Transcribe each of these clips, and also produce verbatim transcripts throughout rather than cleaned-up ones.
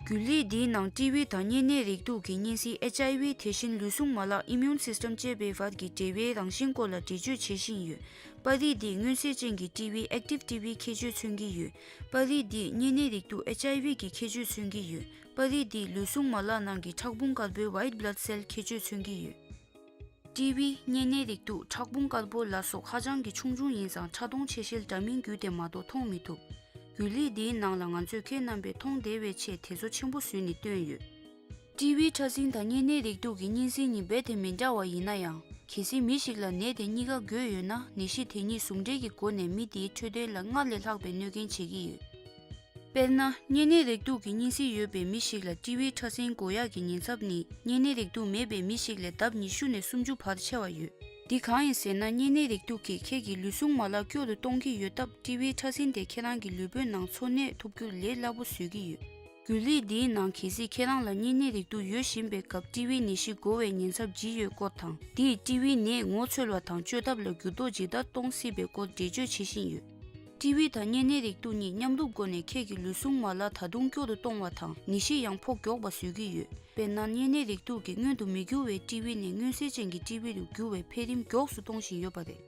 རྒྱུན་ལས་འདིའི་ནང་ཊི་བི་དང་གཉན་ནད་རེག་དུག་གི་གཉན་སྲིན་ཨེཆ་ཨའི་ཝི། དེ་བཞིན་ལུས་ཟུངས་མ་ལག་ཨི་མིའུན་སིས་ཊམ་ཅེས་པའི་བར་གྱི་འབྲེལ་བའི་རང་བཞིན་སྐོར་ལ་འགྲེལ་བརྗོད་བྱེད་བཞིན་ཡོད། པར་རིས་འདིས་མངོན་གསལ་ཅན་གྱི་ཊི་བི། ཨེག་ཊིབ་ཊི་བི་ཁྱད་ཆོས་མཚོན་གྱི་ཡོད། པར་རིས་འདིས་གཉན་ནད་རེག་དུག་ཨེཆ་ཨའི་ཝི་གི་ཁྱད་ཆོས་མཚོན་གྱི་ཡོད། པར་རིས་འདིས་ལུས་ཟུངས་མ་ལག་ནང་གི་ཁྲག་འབུམ་དཀར་པོའི་ཝའིཊ་བྷི་ལཌ་སེལ་ཁྱད་ཆོས་མཚོན་གྱི་ཡོད། ཊི་བི། གཉན་ནད་རེག་དུག་ཁྲག་འབུམ་དཀར་པོ་ལ་སོགས་ཧ་ཅང་གི་ཆུང་ཆུང་ཡིན་ཙང་ཕྲ་མཐོང་ཆེ་ཤེལ་འདྲ་མིན་བརྒྱུད་དེ་མ་གཏོགས་མཐོང་མི་ཐུབ། རྒྱུན་ལས་འདིའི་ནང་ལ་ང་ཚོས་ཁྱེད་རྣམ་པས་མཐོང་བདེ་བའི་ཆེད་དེ་ཚོ་ཆེན་པོ་བཟོས་ནས་བཏོན་ཡོད། ཊི་བི་ཕྲ་སྲིན་དང་གཉན་ནད་རེག་དུག་གི་གཉན་སྲིན་གཉིས་རྦད་དེ་མི་འདྲ་བ་ཡིན་ན་ཡང་། གལ་སྲིད་མི་ཞིག་ལ་ནད་དེ་གཉིས་ཀ་འགོས་ཡོད་ན། ནད་གཞི་དེ་གཉིས་ཟུང་འབྲེལ་གྱི་སྒོ་ནས་མི་དེའི་འཕྲོད་བསྟེན་ལ་སྔར་ལས་ལྷག་པའི་གནོད་རྐྱེན་བྱེད་ཀྱི་ཡོད། དཔེར་ན། གཉན་ནད་རེག་དུག་གི་གཉན་སྲིན་ཡོད་པའི་མི་ཞིག་ལ་ཊི་བི་ཕྲ་སྲིན་འགོ་ཡག་གི་ཉེན་ཚབས་ནི། གཉན་ནད་རེག་དུག་མེད་པའི་མི་ཞིག་ལས་ལྡབ་ཉི་ཤུ་ནས་སུམ་ཅུ་བར་ཆེ་བ་ཡོད། འདི་གང་ཡིན་ཟེར་ན། གཉན་ནད་རེག་དུག་གིས་ཁྱེད་ཀྱི་ལུས་ཟུངས་མ་ལག་སྐྱོ་རུ་གཏོང་གི་ཡོད་སྟབས། ཊི་བི་ཕྲ་སྲིན་དེ་ཁྱེད་རང་གི་ལུས་པོའི་ནང་འཚོ་གནས་ཐུབ་རྒྱུར་ལས་སླ་པོ་བཟོས་ཀྱི་ཡོད། རྒྱུན་ལས་འདིའི་ནང་གལ་སྲིད་ཁྱེད་རང་ལ་གཉན་ནད་རེག་དུག་ཡོད་བཞིན་པའི་སྐབས་ཊི་བི་ནད་གཞི་འགོ་བའི་ཉེན་ཚབས་ཇི་ཡོད་སྐོར་དང་། འདིས་ཊི་བི་ནད་ངོ་འཚོལ་བ་དང་བཅོས་ཐབས་ལ་འགྱུར་ལྡོག་ཇི་ལྟར་གཏོང་སྲིད་པའི་སྐོར་འགྲེལ་བརྗོད་བྱེད་བཞིན་ཡོད། ཊི་བི་དང་གཉན་ནད་རེག་དུག་གཉིས་མཉམ་རུབ་སྒོ་ནས་ཁྱེད་ཀྱི་ལུས་ཟུངས་མ་ལག་ད་དུང་སྐྱོ་རུ་གཏོང་བ་དང་། ནད་གཞི་ཡང་ཕོག་མགྱོགས་པ་བཟོ་གི་ཡོད། དཔེར་ན། གཉན་ནད་རེག་དུག་གིས་མངོན་དུ་མི་འགྱུར་བའི་ཊི་བི་ནས་མངོན་གསལ་ཅན་གྱི་ཊི་བི་རུ་འགྱུར་བའི་འཕེལ་རིམ་མགྱོགས་སུ་གཏོང་བཞིན་ཡོད་པ་རེད།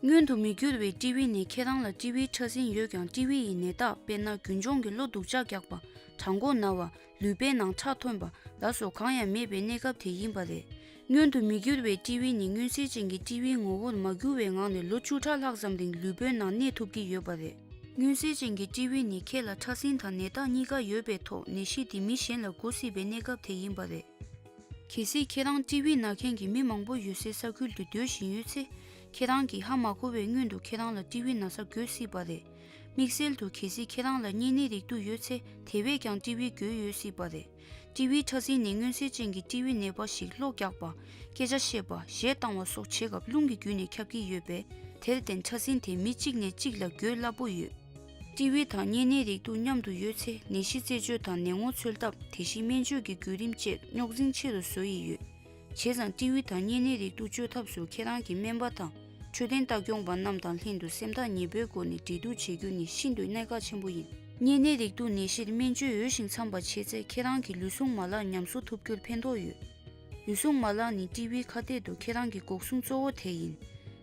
མངོན་དུ་མི་འགྱུར་བའི་ཊི་བི་ནས་ཁྱེད་རང་ལ་ཊི་བི་ཕྲ་སྲིན་ཡོད་ཀྱང་། ཊི་བི་ཡི་ནད་རྟགས། དཔེར་ན། རྒུན་འབྱུང་གི་གློ་སྡུག་ཅག་རྒྱག་པ། བྲང་ཁོག་ན་བ། ལུས་པའི་ནང་ཁྲག་ཐོན་པ་ལ་སོགས་གང་ཡང་མེད་པའི་གནས་སྐབས་དེ་ཡིན་པ་རེད། མངོན་དུ་མི་འགྱུར་བའི་ཊི་བི་ནི་མངོན་གསལ་ཅན་གྱི་ཊི་བིའི་ངོ་བོར་མ་གྱུར་བའི་ངང་ནས་ལོ་བཅུ་ཕྲག་ལྷག་ཙམ་རིང་ལུས་པོའི་ནང་གནས་ཐུབ་ཀྱི་ཡོད་པ་རེད། མངོན་གསལ་ཅན་གྱི་ཊི་བི་ནི་ཁྱེད་ལ་ཕྲ་སྲིན་དང་ནད་རྟགས་གཉིས་ཀ་ཡོད་པའི་ཐོག་ནད་གཞི་དེ་མི་གཞན་ལ་འགོ་སྲིད་པའི་གནས་སྐབས་དེ་ཡིན་པ་རེད། གལ་སྲིད་ཁྱེད་རང་ཊི་བི་ན་མཁན་གྱི་མི་མང་པོ་ཡོད་སའི་ས་ཁུལ་དུ་སྡོད་བཞིན་ཡོད་ཚེ། ཁྱེད་རང་གིས་ཧ་མ་གོ་བའི་སྔོན་དུ་ཁྱེད་རང་ལ་ཊི་བི་ན་ཚ་འགོས་སྲིད་པ་རེད། དམིགས་བསལ་དུ་གལ་སྲིད་ཁྱེད་རང་ལ་གཉན་ནད་རེག་དུག་ཡོད་ཚེ། དེ་བས་ཀྱང་ཊི་བི་འགོས་ཡོད་སྲིད་པ་རེད། ཊི་བི་ཕྲ་སྲིན་ནི་མངོན་གསལ་ཅན་གྱི་ཊི་བི་ནད་པ་ཞིག་གློ་རྒྱག་པ། སྐད་ཆ་བཤད་པ། གཞས་བཏང་བ་སོགས་བྱེད་སྐབས་རླུང་གི་བརྒྱུད་ནས་ཁྱབ་ཀྱི་ཡོད་པས། དེར་བརྟེན་ཕྲ་སྲིན་དེ་མི་གཅིག་ནས་གཅིག་ལ་འགོས་སླ་པོ་ཡོད། ཊི་བི་དང་གཉན་ནད་རེག་དུག་མཉམ་དུ་ཡོད་ཚེ། ནད་གཞི་རྩད་གཅོད་དང་ནད་ངོ་འཚོལ་ཐབས། དེ་བཞིན་སྨན་བཅོས་ཀྱི་བརྒྱུད་རིམ་བཅས་རྙོག་འཛིང་ཆེ་རུ་བཟོ་ཡི་ཡོད། བྱས་ཙང་ཊི་བི་དང་གཉན་ནད་རེག་དུག་བཅོས་ཐབས་སུ་ཁྱེད་རང་གི་སྨན་པ་དང་། འཕྲོད་བསྟེན་ལྟ་སྐྱོང་པ་རྣམས་དང་ལྷན་དུ་སེམས་ཐག་ཉེ་པོའི་སྒོ་ནས་འབྲེལ་གཏུག་བྱེད་རྒྱུ་ནི་ཤིན་ཏུ་གནད་འགག་ཆེན་པོ་ཡིན། གཉན་ནད་རེག་དུག་ནད་གཞིར་སྨན་བཅོས་འོས་ཤིང་འཚམ་པ་བྱས་ཚེ། ཁྱེད་རང་གི་ལུས་ཟུངས་མ་ལག་ཉམས་གསོ་ཐུབ་རྒྱུར་ཕན་ཐོགས་ཡོད། ལུས་ཟུངས་མ་ལག་ནི་ཊི་བིའི་ཁ་གཏད་དུ་ཁྱེད་རང་གི་འགོག་སྲུང་གཙོ་བོ་དེ་ཡིན།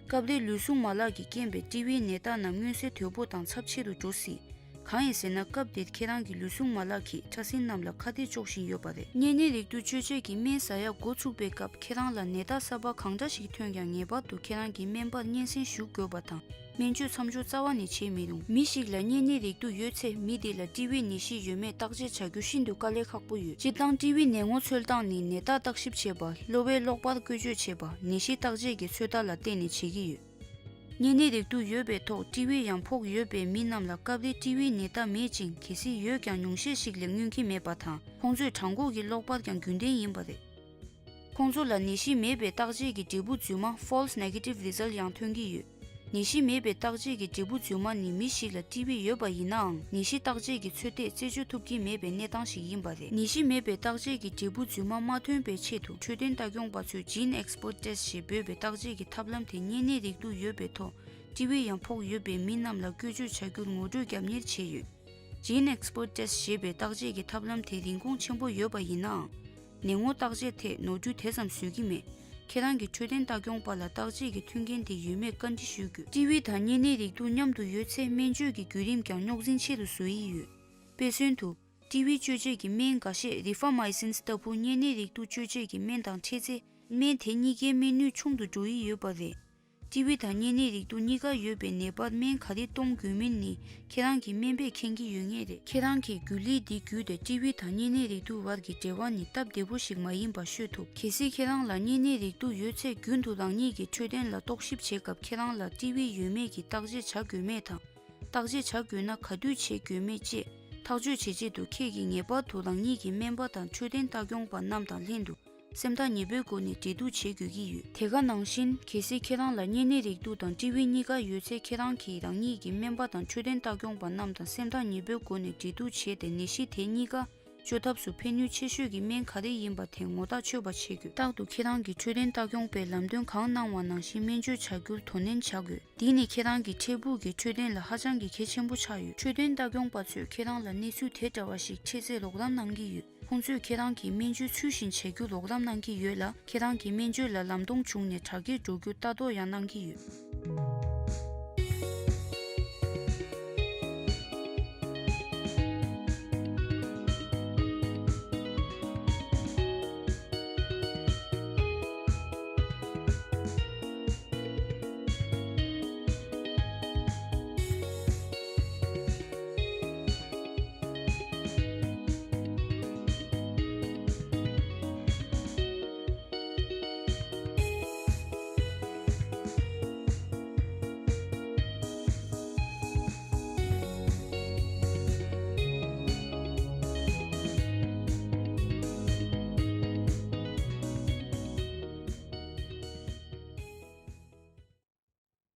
སྐབས་རེ་ལུས་ཟུངས་མ་ལག་གི་རྐྱེན་པས་ཊི་བིའི་ནད་རྟགས་རྣམས་མངོན་གསལ་དོད་པོ་དང་ཚབས་ཆེ་རུ་འགྲོ་སྲིད། གང་ཡིན་ཟེར་ན། སྐབས་དེར་ཁྱེད་རང་གི་ལུས་ཟུངས་མ་ལག་གིས་ཕྲ་སྲིན་རྣམས་ལ་ཁ་གཏད་གཅོག་བཞིན་ཡོད་པ་རེད། གཉན་ནད་རེག་དུག་བཅོས་བྱེད་ཀྱི་སྨན་ཟ་ཡག་འགོ་ཚུགས་པའི་སྐབས་ཁྱེད་རང་ལ་ནད་རྟགས་གསར་པ་གང་འདྲ་ཞིག་ཐོན་ཀྱང་། ངེས་པར་དུ་ཁྱེད་རང་གི་སྨན་པར་སྙན་སེང་ཞུ་དགོས་པ་དང་། སྨན་བཅོས་མཚམས་འཇོག་རྩ་བ་ནས་བྱེད་མི་རུང་། མི་ཞིག་ལ་གཉན་ནད་རེག་དུག་ཡོད་ཚེ། མི་དེ་ལ་ཊི་བིའི་ནད་གཞི་ཡོད་མེད་བརྟག་དཔྱད་བྱ་རྒྱུ་ཤིན་ཏུ་དཀའ་ལས་ཁག་པོ་ཡོད། སྤྱིར་བཏང་ཊི་བིའི་ནད་ངོ་འཚོལ་སྟངས་ནི་ནད་རྟགས་བརྟག་ཞིབ་བྱེད་པ། གློ་བའི་གློག་པར་བཀོལ་སྤྱོད་བྱེད་པ། ནད་གཞི་བརྟག་དཔྱད་ཀྱི་ཚོད་ལྟ་ལ་བརྟེན་ནས་བྱེད་ཀྱི་ཡོད། གཉན་ནད་རེག་དུག་ཡོད་པའི་ཐོག་ཊི་བི་ཡང་ཕོག་ཡོད་པའི་མི་རྣམས་ལ་སྐབས་རེ་ཊི་བིའི་ནད་རྟགས་མེད་ཅིང་། གལ་སྲིད་ཡོད་ཀྱང་ཉུང་ཤས་ཤིག་ལས་མངོན་གྱི་མེད་པ་དང་། ཁོང་ཚོས་བྲང་ཁོག་གི་གློག་པར་ཀྱང་རྒྱུན་ལྡན་ཡིན་པ་རེད། ཁོང་ཚོ་ལ་ནད་གཞི་མེད་པའི་བརྟག་དཔྱད་ཀྱི་འབྲས་བུ་རྫུན་མ། False negative result ཡང་ཐོན་གྱི་ཡོད། ནད་གཞི་མེད་པའི་བརྟག་དཔྱད་ཀྱི་འབྲས་བུ་རྫུན་མ་ནི་མི་ཞིག་ལ་ཊི་བི་ཡོད་པ་ཡིན་ནའང་། ནད་གཞི་བརྟག་དཔྱད་ཀྱི་ཚོད་ལྟས་རྩད་གཅོད་ཐུབ་ཀྱི་མེད་པའི་གནས་སྟངས་ཤིག་ཡིན་པ་རེད། ནད་གཞི་མེད་པའི་བརྟག་དཔྱད་ཀྱི་འབྲས་བུ་རྫུན་མ་མ་ཐོན་པའི་ཆེད་དུ། འཕྲོད་བསྟེན་ལྟ་སྐྱོང་པ་ཚོས་Gene Expert Test ཞེས་འབོད་པའི་བརྟག་དཔྱད་ཀྱི་ཐབས་ལམ་དེ་གཉན་ནད་རེག་དུག་ཡོད་པའི་ཐོག་ཊི་བི་ཡང་ཕོག་ཡོད་པའི་མི་རྣམས་ལ་བཀོལ་སྤྱོད་བྱ་རྒྱུར་ངོ་སྤྲོད་རྒྱབ་གཉེར་བྱས་ཡོད། Gene Expert Test ཞེས་པའི་བརྟག་དཔྱད་ཀྱི་ཐབས་ལམ་དེ་རིན་གོང་ཆེན་པོ་ཡོད་པ་ཡིན་ནའང་། ནད་ངོ་བརྟག་དཔྱད་ཐད་ནོར་འཁྲུལ་དེ་ཙམ་བཟོ་གི་མེད། ཁྱེད་རང་གི་འཕྲོད་བསྟེན་ལྟ་སྐྱོང་པ་ལ་བརྟག་དཔྱད་ཀྱི་མཐུན་རྐྱེན་དེ་ཡོད་མེད་བཀའ་འདྲི་ཞུ་དགོས། ཊི་བི་དང་གཉན་ནད་རེག་དུག་མཉམ་དུ་ཡོད་ཚེ། སྨན་བཅོས་ཀྱི་བརྒྱུད་རིམ་ཀྱང་རྙོག་འཛིང་ཆེ་རུ་བཟོ་ཡི་ཡོད། དཔེ་མཚོན་དུ། ཊི་བི་བཅོས་བྱེད་ཀྱི་སྨན་འགའ་ཤས་Rifamycin ལྟ་བུ་གཉན་ནད་རེག་དུག་བཅོས་བྱེད་ཀྱི་སྨན་དང་འཕྲད་ཚེ། སྨན་དེ་གཉིས་ཀའི་སྨན་ནུས་ཆུང་དུ་འགྲོ་ཡི་ཡོད་པ་རེད། ཊི་བི་དང་གཉན་ནད་རེག་དུག་གཉིས་ཀ་ཡོད་པའི་ནད་པར་སྨན་ག་རེ་གཏོང་དགོས་མིན་ནི་ཁྱེད་རང་གི་སྨན་པས་མཁྱེན་གྱི་ཡོད་ངེས་རེད། ཁྱེད་རང་གིས་རྒྱུན་ལས་འདི་བརྒྱུད་དེ་ཊི་བི་དང་གཉན་ནད་རེག་དུག་བར་གྱི་འབྲེལ་བ་ནི་སྟབས་བདེ་པོ་ཞིག་མ་ཡིན་པ་ཤོད་ཐུབ། གལ་སྲིད་ཁྱེད་རང་ལ་གཉན་ནད་རེག་དུག་ཡོད་ཚེ། རྒྱུན་དུ་རང་ཉིད་ཀྱི་འཕྲོད་བསྟེན་ལ་རྟོག་ཞིབ་བྱེད་སྐབས་ཁྱེད་རང་ལ་ཊི་བི་ཡོད་མེད་ཀྱི་བརྟག་དཔྱད་བྱ་དགོས་མེད་དང་། བརྟག་དཔྱད་བྱ་དགོས་ན་ག་དུས་བྱེད་དགོས་མེད་བཅས་ཐག་གཅོད་བྱེད་ཆེད་དུ། ཁྱེད་ཀྱིས་ངེས་པར་དུ་རང་ཉིད་ཀྱི་སྨན་པ་དང་འཕྲོད་བསྟེན་ལྟ་སྐྱོང་པ་རྣམས་དང་ལྷན་དུ། སེམས་ཐག་ཉེ་པོའི་སྒོ་ནས་འབྲེལ་གཏུག་བྱེད་དགོས་ཀྱི་ཡོད། དེ་ག་ནང་བཞིན། གལ་སྲིད་ཁྱེད་རང་ལ་གཉན་ནད་རེག་དུག་དང་ཊི་བི་གཉིས་ཀ་ཡོད་ཚེ། ཁྱེད་རང་གིས་རང་ཉིད་ཀྱི་སྨན་པ་དང་འཕྲོད་བསྟེན་ལྟ་སྐྱོང་པ་རྣམས་དང་སེམས་ཐག་ཉེ་པོའི་སྒོ་ནས་འབྲེལ་གཏུག་བྱས་ཏེ། ནད་གཞི་དེ་གཉིས་ཀ་ བཅོས་ཐབས་སུ་ཕན་ནུས་ཆེ་ཤོས་ཀྱི་སྨན་ག་རེ་ཡིན་པ་དེ་ངོ་ཐག་ཆོད་པ་བྱེད་དགོས། རྟག་ཏུ་ཁྱེད་རང་གི་འཕྲོད་བསྟེན་ལྟ་སྐྱོང་པས་ལམ་སྟོན་གང་གནང་བ་ནང་བཞིན་སྨན་བཅོས་བྱ་རྒྱུར་དོ་ནན་བྱ་དགོས། འདི་ནི་ཁྱེད་རང་གི་འཕྲལ་ཕུགས་ཀྱི་འཕྲོད་བསྟེན་ལ་ཧ་ཅང་གི་གལ་ཆེན་པོ་ཆགས་ཡོད། འཕྲོད་བསྟེན་ལྟ་སྐྱོང་པ་ཚོས་ཁྱེད་རང་ལ་གནས་ཚུལ་དེ་འདྲ་བ་ཞིག་འཕྲད་ཚེ་རོགས་རམ་གནང་གི་ཡོད། ཁོང་ཚོས་ཁྱེད་རང་གིས་སྨན་བཅོས་ཚུལ་བཞིན་བྱ་རྒྱུར་རོགས་རམ་གནང་གི་ཡོད་ལ། ཁྱེད་རང་གིས་སྨན་བཅོས་ལ་ལམ་སྟོན་བྱུང་ནས་དྲག་སྐྱེད་འགྲོ་རྒྱུ་ལྟ་རྟོག་ཡང་གནང་གི་ཡོད།